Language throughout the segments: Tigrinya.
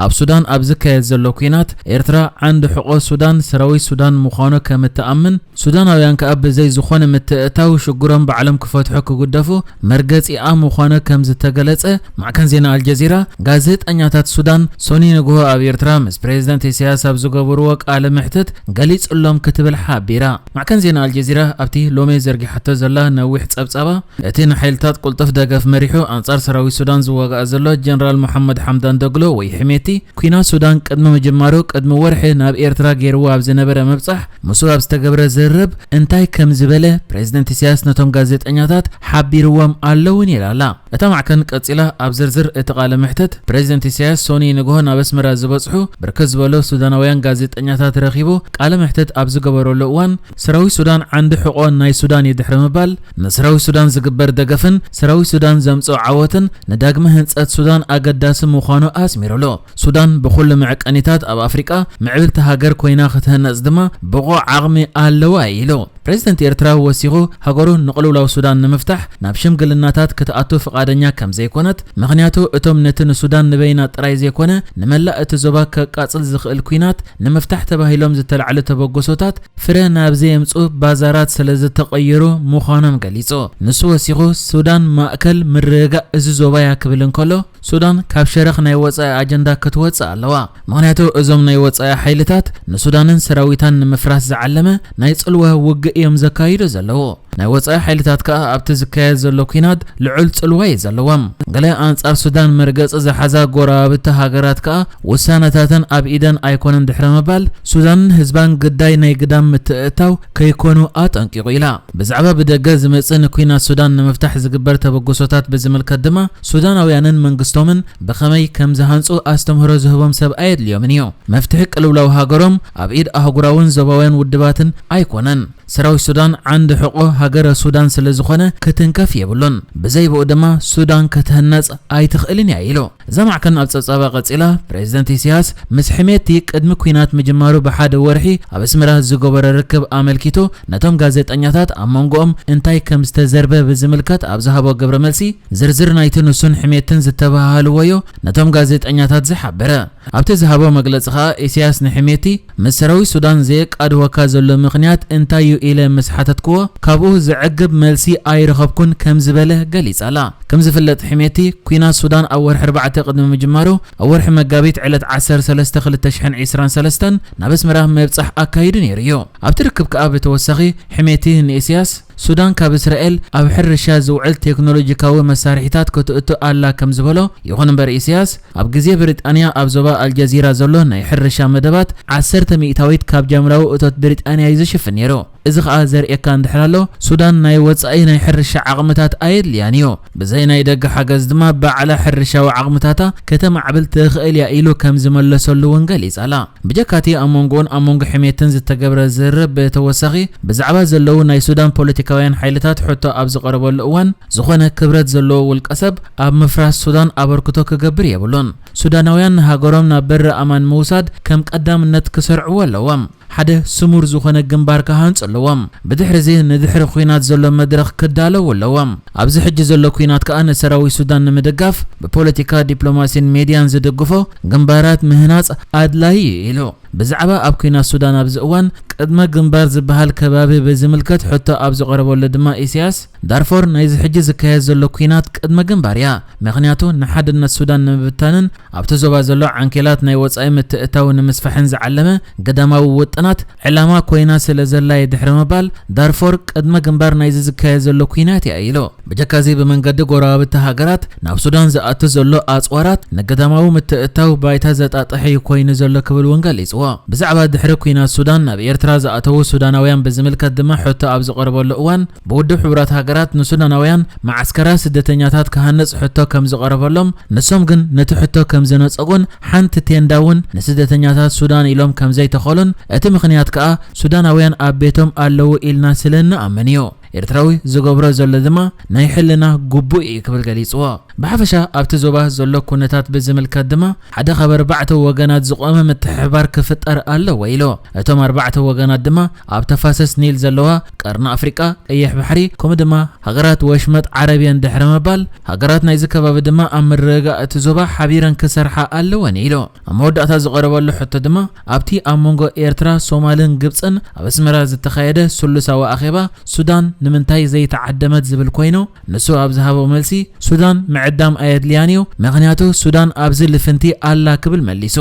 ኣብ ሱዳን ኣብ ዝካየድ ዘሎ ኲናት ኤርትራ ዓንዲ ሕቖ ሱዳን ሰራዊት ሱዳን ምዃኑ ከም እትኣምን፣ ሱዳናውያን ከኣ ብዘይ ዝኾነ ምትእትታው ሽግሮም ባዕሎም ክፈትሑ ክግደፉ መርገጺኣ ምዃኑ ከም ዝተገለጸ ማዕከን ዜና ኣልጀዚራ፣ ጋዜጠኛታት ሱዳን ሶኒ ንግሆ ኣብ ኤርትራ ምስ ፕሬዝደንት ኢሳያስ ኣብ ዝገበርዎ ቃለ መሕትት ገሊጹሎም ክትብል ሓቢራ። ማዕከን ዜና ኣልጀዚራ ኣብቲ ሎሚ ዘርጊሓቶ ዘላ ነዊሕ ጸብጻባ፣ እቲ ንሓይልታት ቅልጡፍ ደገፍ መሪሑ ኣንጻር ሰራዊት ሱዳን ዝዋጋእ ዘሎ ጀነራል መሓመድ ሓምዳን ደግሎ ወይ ሕሜቲ፣ ኲናት ሱዳን ቅድሚ ምጅማሩ ቅድሚ ወርሒ ናብ ኤርትራ ገይርዎ ኣብ ዝነበረ ምብጻሕ፣ ምስኡ ኣብ ዝተገብረ ዝርርብ እንታይ ከም ዝበለ ፕሬዝደንት ኢሳያስ ነቶም ጋዜጠኛታት ሓቢርዎም ኣሎ እውን ኢላ ኣላ። እታ ማዕከን ቀጺላ ኣብ ዝርዝር እቲ ቃለ መሕትት፣ ፕሬዝደንት ኢሳያስ ሶኒ ንግሆ ናብ ኣስመራ ዝበጽሑ ብርክት ዝበሉ ሱዳናውያን ጋዜጠኛታት ረኺቡ ቃለ መሕትት ኣብ ዝገበረሉ እዋን፣ ሰራዊት ሱዳን ዓንዲ ሕቖ ናይ ሱዳን እዩ ድሕሪ ምባል፣ ንሰራዊት ሱዳን ዝግበር ደገፍን ሰራዊት ሱዳን ዘምጽኦ ዓወትን ንዳግመ ህንጸት ሱዳን ኣገዳሲ ምዃኑ ኣስሚሩሉ። ሱዳን ብኹሉ መዐቀኒታት ኣብ ኣፍሪቃ ምዕብልቲ ሃገር ኮይና ክትህነጽ ድማ ብቑዕ ዓቕሚ ኣለዋ ኢሉ። ፕሬዝደንት ኤርትራ ወሲኹ፣ ሃገሩ ንቅልውላው ሱዳን ንምፍታሕ ናብ ሽምግልናታት ክትኣቱ ፍቓደኛ ከም ዘይኮነት፣ ምኽንያቱ እቶም ነቲ ንሱዳን ንበይና ጥራይ ዘይኮነ ንመላእ እቲ ዞባ ከቃጽል ዝኽእል ኲናት ንምፍታሕ ተባሂሎም ዝተላዕሉ ተበግሶታት ፍረ ናብ ዘየምጽኡ ባዛራት ስለ ዝተቐየሩ ምዃኖም ገሊጹ። ንሱ ወሲኹ፣ ሱዳን ማእከል ምርግጋእ እዚ ዞባ'ያ ክብል እንከሎ፣ ሱዳን ካብ ሸረኽ ናይ ወጻኢ ኣጀንዳ ክትወጽእ ኣለዋ። ምኽንያቱ እዞም ናይ ወጻኢ ሓይልታት ንሱዳንን ሰራዊታን ንምፍራስ ዝዓለመ ናይ ጽልዋ ውግእ እዮም ዘካይዱ ዘለዉ። ናይ ወጻኢ ሓይልታት ከኣ ኣብቲ ዝካየድ ዘሎ ኲናት ልዑል ጽልዋ እዩ ዘለዎም። ገለ ኣንጻር ሱዳን መርገጺ ዝሓዛ ጎረባብቲ ሃገራት ከኣ ውሳነታተን ኣብ ኢደን ኣይኮነን ድሕሪ ምባል፣ ሱዳንን ህዝባን ግዳይ ናይ ግዳም ምትእትታው ከይኮኑ ኣጠንቂቑ ኢላ። ብዛዕባ ብደገ ዝመጽእ ንኲናት ሱዳን ንምፍታሕ ዝግበር ተበግሶታት ብዝምልከት ድማ፣ ሱዳናውያንን መንግስቶምን ብኸመይ ከም ዝሃንጹ ኣስተምህሮ ዝህቦም ሰብ ኣየድልዮምን እዩ። መፍትሒ ቅልውላው ሃገሮም ኣብ ኢድ ኣህጉራውን ዞባውያን ውድባትን ኣይኮነን። ሰራዊት ሱዳን ዓንዲ ሕቖ ሃገረ ሱዳን ስለ ዝኾነ ክትንከፍ የብሉን። ብዘይ ብኡ ድማ ሱዳን ክትህነጽ ኣይትኽእልን እያ ኢሉ። እዛ ማዕከን ኣብ ጸብጻባ ቀጺላ፣ ፕሬዝደንት ኢሳያስ ምስ ሕሜቲ ቅድሚ ኲናት ምጅማሩ ብሓደ ወርሒ ኣብ ኣስመራ ዝገበሮ ርክብ ኣመልኪቱ ነቶም ጋዜጠኛታት ኣብ መንጎኦም እንታይ ከም ዝተዘርበ ብዝምልከት ኣብ ዝሃቦ ግብረ መልሲ፣ ዝርዝር ናይቲ ንሱን ሕሜትን ዝተበሃሃልዎዮ ነቶም ጋዜጠኛታት ዝሓበረ። ኣብቲ ዝሃቦ መግለጺ ከኣ፣ ኢሳያስ ንሕሜቲ፣ ምስ ሰራዊት ሱዳን ዘየቃድወካ ዘሎ ምኽንያት እንታይ እዩ ኢለ ምስ ሓተትክዎ፣ ካብኡ ዘዕግብ መልሲ ኣይረኸብኩን ከም ዝበለ ገሊጻ ኣላ። ከም ዝፍለጥ፣ ሕሜቲ ኲናት ሱዳን ኣብ ወርሒ ኣርባዕተ ቅድሚ ምጅማሩ፣ ኣብ ወርሒ መጋቢት ዕለት ዓሰርተ ሰለስተ ክልተ ሽሕን ዕስራን ሰለስተን ናብ ኣስመራ ምብጻሕ ኣካይዱ ነይሩ እዩ። ኣብቲ ርክብ ከኣ ብተወሳኺ፣ ሕሜቲ ንኢሳያስ፣ ሱዳን ካብ እስራኤል ኣብ ሕርሻ ዝውዕል ቴክኖሎጂካዊ መሳርሒታት ክትእቱ ኣላ ከም ዝበሎ፣ ይኹን እምበር ኢሳያስ፣ ኣብ ግዜ ብሪጣንያ ኣብ ዞባ ኣልጀዚራ ዘሎ ናይ ሕርሻ መደባት ዓሰርተ ሚእታዊት ካብ ጃምላዊ እቶት ብሪጣንያ እዩ ዝሽፍን ነይሩ። እዚ ኸኣ ዘርእየካ እንድሕር ኣሎ፣ ሱዳን ናይ ወጻኢ ናይ ሕርሻ ዓቕምታት ኣየድልያን እዩ። ብዘይ ናይ ደገ ሓገዝ ድማ ባዕላ ሕርሻዊ ዓቕምታታ ከተማዕብል ትኽእል እያ ኢሉ ከም ዝመለሰሉ እውን ገሊጻ ኣላ። ብጀካቲ ኣብ መንጎኡን ኣብ መንጎ ሕሜትን ዝተገብረ ዝርርብ ብተወሳኺ፣ ብዛዕባ ዘለዉ ናይ ሱዳን ፖለቲካውያን ሓይልታት ሕቶ ኣብ ዝቐረበሉ እዋን፣ ዝኾነ ክብረት ዘለዎ ውልቀ ሰብ ኣብ ምፍራስ ሱዳን ኣበርክቶ ክገብር የብሉን። ሱዳናውያን ንሃገሮም ናብ በሪ ኣማን ምውሳድ ከም ቀዳምነት ክሰርዕዎ ኣለዎም። ሓደ ስሙር ዝኾነ ግንባር ክሃንጹ ኣለዎም። ብድሕሪ እዚ ንድሕሪ ኲናት ዘሎ መድረኽ ክዳለዉ ኣለዎም። ኣብዚ ሕጂ ዘሎ ኲናት ከኣ ንሰራዊት ሱዳን ንምድጋፍ ብፖለቲካ፣ ዲፕሎማሲን ሜድያን ዝድግፎ ግንባራት ምህናጽ ኣድላዪ እዩ ኢሉ። ብዛዕባ ኣብ ኲናት ሱዳን ኣብዚ እዋን ቅድመ ግንባር ዝበሃል ከባቢ ብዝምልከት ሕቶ ኣብ ዝቐረበሉ ድማ ኢሳያስ፣ ዳርፎር ናይዚ ሕጂ ዝካየድ ዘሎ ኲናት ቅድመ ግንባር እያ። ምኽንያቱ ንሓድነት ሱዳን ንምብታንን ኣብቲ ዞባ ዘሎ ዓንኬላት ናይ ወጻኢ ምትእትታው ንምስፋሕን ዝዓለመ ግዳማዊ ውጥናት ዕላማ ኮይና ስለ ዘላ እየ ድሕሪ ምባል፣ ዳርፎር ቅድመ ግንባር ናይዚ ዝካየድ ዘሎ ኲናት እያ ኢሉ። ብጀካዚ ብመንገዲ ጎረባብቲ ሃገራት ናብ ሱዳን ዝኣቱ ዘሎ ኣጽዋራት ንግዳማዊ ምትእትታው ባይታ ዘጣጥሐ እዩ ኮይኑ ዘሎ ክብል እውን ገሊጽዎ። ብዛዕባ ድሕሪ ኲናት ሱዳን ናብ ኤርትራ ዝኣተዉ ሱዳናውያን ብዝምልከት ድማ ሕቶ ኣብ ዝቐረበሉ እዋን፣ ብውድብ ሕቡራት ሃገራት ንሱዳናውያን መዓስከራት ስደተኛታት ክሃንጽ ሕቶ ከም ዝቐረበሎም፣ ንሶም ግን ነቲ ሕቶ ከም ዝነጸጉን ሓንቲ ቴንዳ እውን ንስደተኛታት ሱዳን ኢሎም ከም ዘይተኸሉን፣ እቲ ምኽንያት ከኣ ሱዳናውያን ኣብ ቤቶም ኣለዉ ኢልና ስለ እንኣምን እዩ። ኤርትራዊ ዝገብሮ ዘሎ ድማ ናይ ሕልና ግቡእ እዩ ክብል ገሊጽዎ። ብሓፈሻ ኣብቲ ዞባ ዘሎ ኩነታት ብዝምልከት ድማ ሓደ ካብ ኣርባዕተ ወገናት ዝቖመ ምትሕብባር ክፍጠር ኣለዎ ኢሉ። እቶም ኣርባዕተ ወገናት ድማ ኣብ ተፋሰስ ኒል ዘለዋ ቀርኒ ኣፍሪቃ፣ ቀይሕ ባሕሪ ከምኡ ድማ ሃገራት ወሽመጥ ዓረብየን ድሕሪ ምባል፣ ሃገራት ናይዚ ከባቢ ድማ ኣብ ምርግጋእ እቲ ዞባ ሓቢረን ክሰርሓ ኣለወን ኢሉ። ኣብ መወዳእታ ዝቐረበሉ ሕቶ ድማ ኣብቲ ኣብ መንጎ ኤርትራ፣ ሶማልን ግብጽን ኣብ ኣስመራ ዝተኻየደ ስሉሳዊ ኣኼባ ሱዳን ንምንታይ ዘይተዓደመት ዝብል ኮይኑ፣ ንሱ ኣብ ዝሃቦ መልሲ ሱዳን ምዕዳም ኣየድልያን እዩ፣ ምኽንያቱ ሱዳን ኣብዚ ልፍንቲ ኣላ ክብል መሊሱ።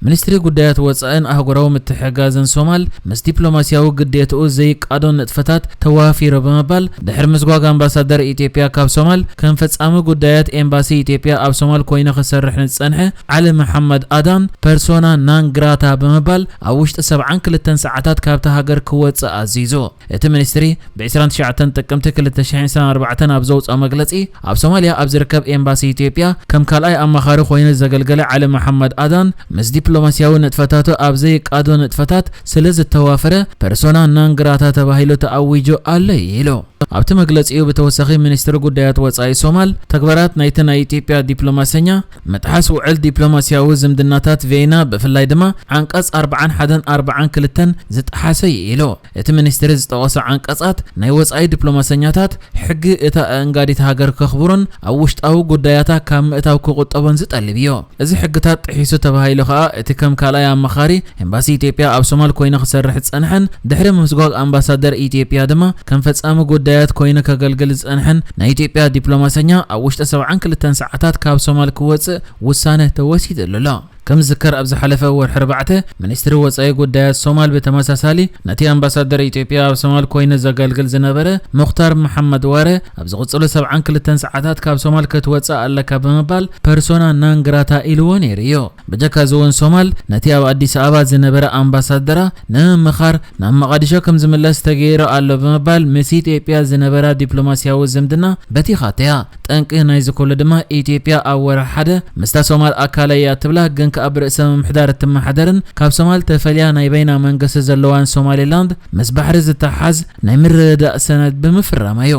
ሚኒስትሪ ጉዳያት ወጻእን ኣህጉራዊ ምትሕጋዝን ሶማል ምስ ዲፕሎማስያዊ ግዴትኡ ዘይቃዶ ንጥፈታት ተዋፊሩ ብምባል ድሕሪ ምስጓግ ኣምባሳደር ኢትዮጵያ ካብ ሶማል ከም ፈጻሚ ጉዳያት ኤምባሲ ኢትዮጵያ ኣብ ሶማል ኮይኑ ክሰርሕ ንዝጸንሐ ዓሊ መሓመድ ኣዳን ፐርሶና ናን ግራታ ብምባል ኣብ ውሽጢ ሰብዓን ክልተን ሰዓታት ካብታ ሃገር ክወጽእ ኣዚዙ። እቲ ሚኒስትሪ ብ ዕስራን ትሽዓተን ጥቅምቲ ክልተ ሽሕን ዕስራን ኣርባዕተን ኣብ ዘውፅኦ መግለፂ ኣብ ሶማልያ ኣብ ዝርከብ ኤምባሲ ኢትዮጵያ ከም ካልኣይ ኣማኻሪ ኮይኑ ዘገልገለ ዓሊ መሓመድ ኣዳን ምስ ዲፕሎማስያዊ ንጥፈታቱ ኣብ ዘይቃዶ ንጥፈታት ስለ ዝተዋፈረ ፐርሶና ናን ግራታ ተባሂሉ ተኣዊጁ ኣሎ ኢሉ። ኣብቲ መግለፂኡ ብተወሳኺ ሚኒስትሪ ጉዳያት ወፃኢ ሶማል ተግባራት ናይቲ ናይ ኢትዮጵያ ዲፕሎማሰኛ ምጥሓስ ውዕል ዲፕሎማስያዊ ዝምድናታት ቬይና ብፍላይ ድማ ዓንቀፅ ኣርባዓን ሓደን ኣርባዓን ክልተን ዝጠሓሰ እዩ ኢሉ። እቲ ሚኒስትሪ ዝጠቐሶ ዓንቀጻት ናይ ወጻኢ ዲፕሎማሰኛታት ሕጊ እታ ኣእንጋዲት ሃገር ከኽብሩን ኣብ ውሽጣዊ ጉዳያታ ካብ ምእታው ክቑጠቡን ዝጠልብ እዩ። እዚ ሕግታት ጥሒሱ ተባሂሉ ከኣ እቲ ከም ካልኣይ ኣማኻሪ ኤምባሲ ኢትዮጵያ ኣብ ሶማል ኮይኑ ክሰርሕ ዝጸንሐን ድሕሪ ምስጓግ ኣምባሳደር ኢትዮጵያ ድማ ከም ፈጻሚ ጉዳያት ኮይኑ ከገልግል ዝጸንሐን ናይ ኢትዮጵያ ዲፕሎማሰኛ ኣብ ውሽጢ ሰብዓን ክልተን ሰዓታት ካብ ሶማል ክወጽእ ውሳነ ተወሲድሉ ኣሎ። ከም ዝዝከር ኣብ ዝሓለፈ ወርሒ ኣርባዕተ ሚኒስትሪ ወጻኢ ጉዳያት ሶማል ብተመሳሳሊ ነቲ ኣምባሳደር ኢትዮጵያ ኣብ ሶማል ኮይኑ ዘገልግል ዝነበረ ሙኽታር መሓመድ ዋረ ኣብ ዝቕጽሉ ሰብዓን ክልተን ሰዓታት ካብ ሶማል ክትወጽእ ኣለካ ብምባል ፐርሶና ናን ግራታ ኢልዎ ነይሩ እዩ። ብጀካ እዚ እውን ሶማል ነቲ ኣብ ኣዲስ ኣበባ ዝነበረ ኣምባሳደራ ንምምኻር ናብ መቓዲሾ ከም ዝምለስ ተገይሩ ኣሎ ብምባል ምስ ኢትዮጵያ ዝነበራ ዲፕሎማስያዊ ዝምድና በቲኻቶ እያ። ጠንቂ ናይዚ ኩሉ ድማ ኢትዮጵያ ኣብ ወርሒ ሓደ ምስታ ሶማል ኣካለይ እያ ትብላ፣ ግን ከኣ ብርእሰ ምምሕዳር እትመሓደርን ካብ ሶማል ተፈልያ ናይ በይና መንግስቲ ዘለዋን ሶማሌላንድ ምስ ባሕሪ ዝተሓዝ ናይ ምርድዳእ ሰነድ ብምፍራማ እዩ።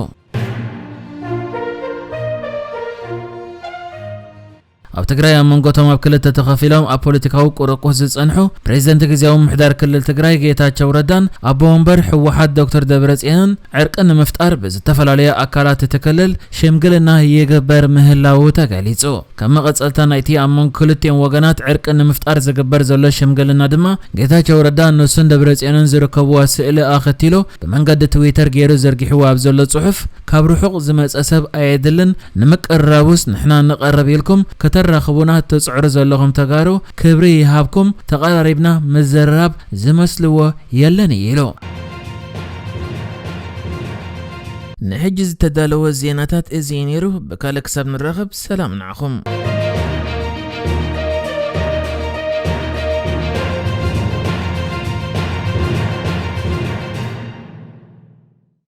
ኣብ ትግራይ ኣብ መንጎ እቶም ኣብ ክልተ ተኸፊሎም ኣብ ፖለቲካዊ ቁርቁስ ዝጸንሑ ፕሬዚደንት ግዝያዊ ምምሕዳር ክልል ትግራይ ጌታቸው ረዳን ኣቦ ወንበር ህወሓት ዶክተር ደብረጽዮንን ዕርቂ ንምፍጣር ብዝተፈላለዩ ኣካላት እቲ ክልል ሽምግልና ይግበር ምህላዉ ተገሊጹ። ከም መቐጸልታ ናይቲ ኣብ መንጎ ክልቲኦም ወገናት ዕርቂ ንምፍጣር ዝግበር ዘሎ ሽምግልና ድማ ጌታቸው ረዳ ንሱን ደብረጽዮንን ዝርከብዋ ስእሊ ኣኸቲሉ ብመንገዲ ትዊተር ገይሩ ዘርጊሕዎ ኣብ ዘሎ ጽሑፍ፣ ካብ ርሑቕ ዝመጸ ሰብ ኣየድልን፣ ንምቅርራቡስ ንሕና ንቐርብ ኢልኩም ከተራኽቡና ትጽዕሩ ዘለኹም ተጋሩ ክብሪ ይሃብኩም፣ ተቐራሪብና ምዝርራብ ዝመስልዎ የለን እዩ ኢሉ። ንሕጂ ዝተዳለወ ዜናታት እዚ እዩ ነይሩ። ብካልእ ክሳብ ንራኸብ ሰላም ንዓኹም።